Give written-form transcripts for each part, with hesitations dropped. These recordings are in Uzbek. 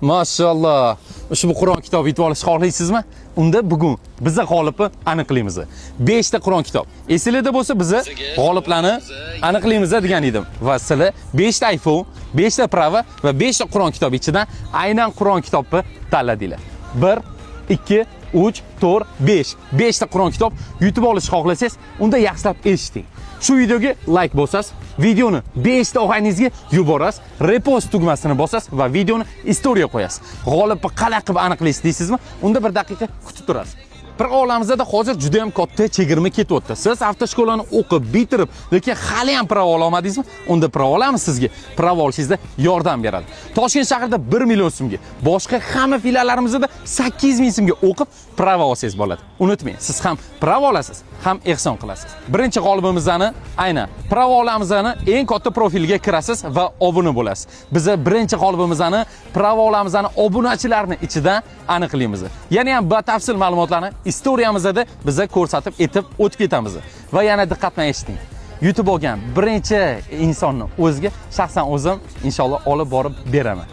Mashalloh. Ushbu Qur'on kitob yutib olishni xohlaysizmi? Unda bugun biza g'olibni aniqlaymiz. 5 ta Qur'on kitob. Esingizda bo'lsa, biza g'oliblarni aniqlaymiz degan edim. Va sizlar 5 ta iPhone, 5 ta права va 5 ta Qur'on kitobi ichidan aynan Qur'on kitobni tanladinglar. 1, 2, 3, 4, 5. 5 ta Qur'on kitob yutib olishni xohlasangiz, unda yaxshilab eshiting. Shu videoga like bosasiz, videoni 5 ta og'ayningizga yuborasiz, repost tugmasini bosasiz va videoni история qo'yasiz. G'olibni qalay qilib aniqlaysiz deysizmi? Unda bir daqiqa kutib turasiz. Bir olamizda hozir juda ham katta chegirma ketyapti. Siz автошкола ni o'qib, bitirib, lekin hali ham права ola olmadingizmi? Unda права olamiz sizga. Права olishingizda yordam beradi. Toshkent shahrida 1 million so'mga, boshqa hamma filiallarimizda 800 ming so'mga o'qib права olsangiz bo'ladi. Unutmang, siz ham права olasiz, ham ehson qilasiz. Birinchi g'olibimizni aynan права olamizni eng katta profiliga kirasiz va obuna bo'lasiz. Biza birinchi g'olibimizni права olamizni obunachilarni ichidan aniqlaymiz. Yana ham batafsil ma'lumotlarni история mizda biza ko'rsatib etib o'tib ketamiz. Va yana diqqat bilan eshiting. Yutib olgan birinchi insonni o'ziga shaxsan o'zim inshaalloh olib borib beraman.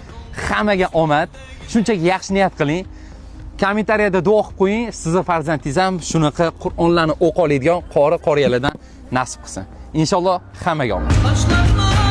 Hammaga omad. Shunchaki yaxshi niyat qiling. Kommentariyada duo qilib qo'ying, sizni farzandingiz ham shunaqa Qur'onlarni o'qiy oladigan qori qoriyalardan nasib qilsin. Inshaalloh hammaga omad. Taşlanma.